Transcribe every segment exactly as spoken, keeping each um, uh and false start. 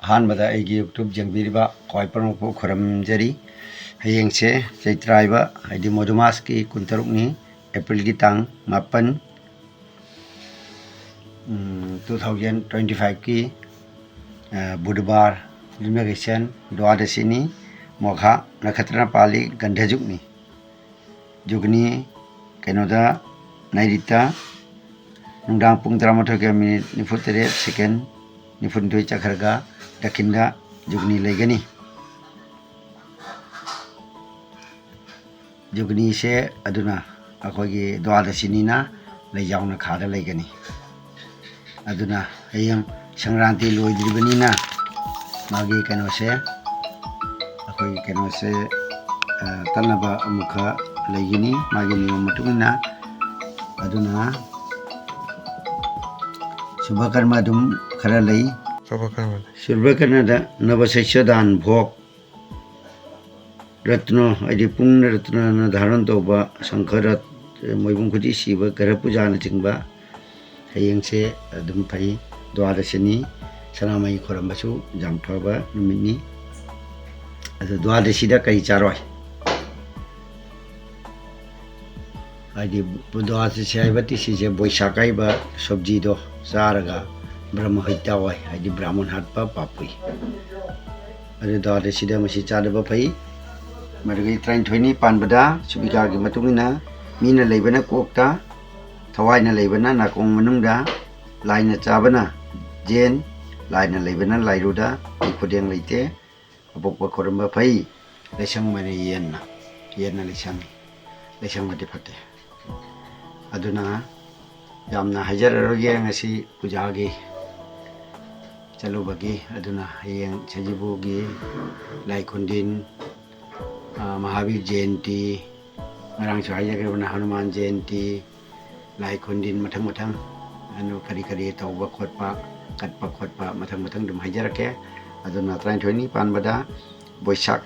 ꯑꯍꯥꯟꯕꯗ ꯑꯩꯒꯤ YouTube ꯌꯦꯡꯕꯤꯔꯤꯕ ꯈ꯭ꯋꯥꯏ ꯄꯨꯝꯅꯃꯛꯄꯨ ꯈꯨꯔꯨꯝꯖꯔꯤ꯫ ꯍꯌꯦꯡꯁꯦ ꯆꯩꯇ꯭ꯔꯥ ꯍꯥꯏꯕ, ꯍꯥꯏꯗꯤ ꯃꯣꯗꯨꯃꯥꯁꯀꯤ ꯀꯨꯟꯇꯔꯨꯛꯅꯤ, ꯑꯦꯄ꯭ꯔꯤꯜꯒꯤ ꯇꯥꯡ ꯃꯥꯄꯟ, ꯎꯝ, two thousand twenty five ꯀꯤ, ꯑ, ꯕꯨꯙꯕꯥꯔ, ꯌꯨꯝꯖꯀꯩꯁ, ꯗ꯭ꯋꯥꯗꯁꯤꯅꯤ, ꯃꯣꯈꯥ ꯅꯈꯇ꯭ꯔꯅ ꯄꯥꯜꯂꯤ, ꯒꯟꯙꯖꯨꯛꯅꯤ꯫ ꯖꯨꯒꯅꯤ ꯀꯩꯅꯣꯗ, ꯅꯩꯔꯤꯠꯇ ꯅꯨꯡꯗꯥꯡ ꯄꯨꯡ ꯇꯔꯥꯃꯥꯊꯣꯏꯒ ꯃꯤꯅꯤꯠ ꯅꯤꯐꯨꯇꯔꯦꯠ ꯁꯦꯀꯦꯟ ꯅꯤꯐꯨꯅꯤꯊꯣꯏ ꯆꯠꯈ꯭ꯔꯒ ꯗꯈꯤꯟꯗ ꯖꯨꯒꯅꯤ ꯂꯩꯒꯅꯤ꯫ ꯖꯨꯒꯅꯤꯁꯦ ꯑꯗꯨꯅ ꯑꯩꯈꯣꯏꯒꯤ ꯗ꯭ꯋꯥꯗꯁꯤꯅꯤꯅ ꯂꯩꯖꯥꯎꯅ ꯈꯥꯗ ꯂꯩꯒꯅꯤ꯫ ꯑꯗꯨꯅ ꯍꯌꯦꯡ ꯁꯪꯀ꯭ꯔꯥꯟꯇꯤ ꯂꯣꯏꯗ꯭ꯔꯤꯕꯅꯤꯅ ꯃꯥꯒꯤ ꯀꯩꯅꯣꯁꯦ, ꯑꯩꯈꯣꯏꯒꯤ ꯀꯩꯅꯣꯁꯦ, ꯑ, ꯇꯠꯅꯕ ꯑꯃꯨꯛꯈ ꯂꯩꯒꯅꯤ ꯃꯥꯒꯤ ꯅꯤꯌꯣꯝ ꯃꯇꯨꯡ ꯏꯟꯅ꯫ ꯑꯗꯨꯅ ꯁꯨꯚ ꯀꯔꯃ ꯑꯗꯨꯝ ꯈꯔ ꯂꯩ꯫ ꯁꯨꯚ ꯀꯔꯃ ꯂꯩ꯫ ꯁꯨꯚ ꯀꯔꯃꯗ ꯅꯕꯁꯩꯁ꯭ꯌ ꯗꯥꯟ ꯚꯣꯛ, ꯔꯠꯅ, ꯍꯥꯏꯗꯤ ꯄꯨꯡꯅ ꯔꯠꯅꯅ ꯙꯥꯔꯟ ꯇꯧꯕ, ꯁꯪꯈ ꯔꯠ-, ꯃꯣꯏꯕꯨꯡ ꯈꯨꯗꯤ ꯁꯤꯕ, ꯒ꯭ꯔꯍ ꯄꯨꯖꯥꯅꯆꯤꯡꯕ ꯍꯌꯦꯡꯁꯦ ꯑꯗꯨꯝ ꯐꯩ꯫ ꯗ꯭ꯋꯥꯗꯁꯤꯅꯤ, ꯁꯅꯥꯃꯍꯤ ꯈꯣꯏꯔꯝꯕꯁꯨ ꯌꯥꯝ ꯐꯕ ꯅꯨꯃꯤꯠꯅꯤ꯫ ꯑꯗꯨ ꯗ꯭ꯋꯥꯗꯁꯤꯗ ꯀꯔꯤ ꯆꯥꯔꯣꯏ? ꯍꯥꯏꯗꯤ ꯗ꯭ꯋꯥꯗꯁꯤ ꯍꯥꯏꯕ ꯇꯤꯁꯤꯁꯦ ꯕꯣꯏꯁꯥꯈ ꯍꯥꯏꯕ ꯁꯕꯖꯤꯗꯣ ꯆꯥꯔꯒ ꯕ꯭ꯔꯍꯃ ꯍꯩꯇꯥ ꯑꯣꯏ, ꯍꯥꯏꯗꯤ ꯕ꯭ꯔꯥꯍꯃꯟ ꯍꯥꯠꯄ ꯄꯥꯞꯄꯨꯏ꯫ ꯑꯗꯨ ꯗ꯭ꯋꯥꯗꯁꯤꯗ ꯃꯁꯤ ꯆꯥꯗꯕ ꯐꯩ꯫ ꯃꯗꯨꯒꯤ ꯇꯔꯥꯅꯤꯊꯣꯏꯅꯤ ꯄꯥꯟꯕꯗ ꯁꯨꯕꯤꯀꯥꯒꯤ ꯃꯇꯨꯡ ꯏꯟꯅ ꯃꯤꯅ ꯂꯩꯕꯅ ꯀꯣꯛꯇ, ꯊꯋꯥꯏꯅ ꯂꯩꯕꯅ ꯅꯥꯀꯣꯡ ꯃꯅꯨꯡꯗ, ꯂꯥꯏꯅ ꯆꯥꯕꯅ ꯖꯦꯟ, ꯂꯥꯏꯅ ꯂꯩꯕꯅ ꯂꯥꯏꯔꯨꯗ, ꯃꯤ ꯈꯨꯗꯦꯡ ꯂꯩꯇꯦ꯫ ꯑꯄꯣꯛꯄ ꯈꯣꯏꯔꯝꯕ ꯐꯩ, ꯂꯩꯁꯪꯕꯅ ꯌꯦꯟꯅ, ꯌꯦꯟꯅ ꯂꯩꯁꯪꯉꯤ, ꯂꯩꯁꯪꯕꯗꯤ ꯐꯠꯇꯦ꯫ ꯑꯗꯨꯅ ꯌꯥꯝꯅ ꯍꯥꯏꯖꯔꯔꯣꯏꯒꯦ ꯉꯁꯤ ꯄꯨꯖꯥꯒꯤ ꯆꯠꯂꯨꯕꯒꯤ꯫ ꯑꯗꯨꯅ ꯍꯌꯦꯡ ꯁꯖꯤꯕꯨꯒꯤ ꯂꯥꯏ ꯈꯨꯟꯗꯤꯟ, ꯑ, ꯃꯍꯥꯕꯤꯔ ꯖꯌꯟꯇꯤ, ꯉꯔꯥꯡꯁꯨ ꯍꯥꯏꯖꯈ꯭ꯔꯕꯅ ꯍꯅꯨꯃꯥꯟ ꯖꯌꯟꯇꯤ, ꯂꯥꯏ ꯈꯨꯟꯗꯤꯟ ꯃꯊꯪ ꯃꯊꯪ, ꯑꯗꯨ ꯀꯔꯤ ꯀꯔꯤ ꯇꯧꯕ ꯈꯣꯠꯄ, ꯀꯠꯄ ꯈꯣꯠꯄ ꯃꯊꯪ ꯃꯊꯪ ꯑꯗꯨꯝ ꯍꯥꯏꯖꯔꯛꯀꯦ꯫ ꯑꯗꯨꯅ ꯇꯔꯥꯅꯤꯊꯣꯏꯅꯤ ꯄꯥꯟꯕꯗ ꯕꯣꯏꯁꯥꯈ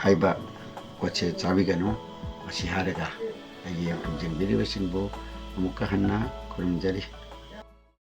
ꯍꯥꯏꯕ ꯄꯣꯠꯁꯦ ꯆꯥꯕꯤꯒꯅꯨ꯫ ꯃꯁꯤ ꯍꯥꯏꯔꯒ ꯑꯩꯒꯤ ꯌꯥꯝ ꯌꯦꯡꯕꯤꯔꯤꯕꯁꯤꯡꯕꯨ ꯑꯃꯨꯛꯀ ꯍꯟꯅ ꯈꯨꯔꯨꯝꯖꯔꯤ꯫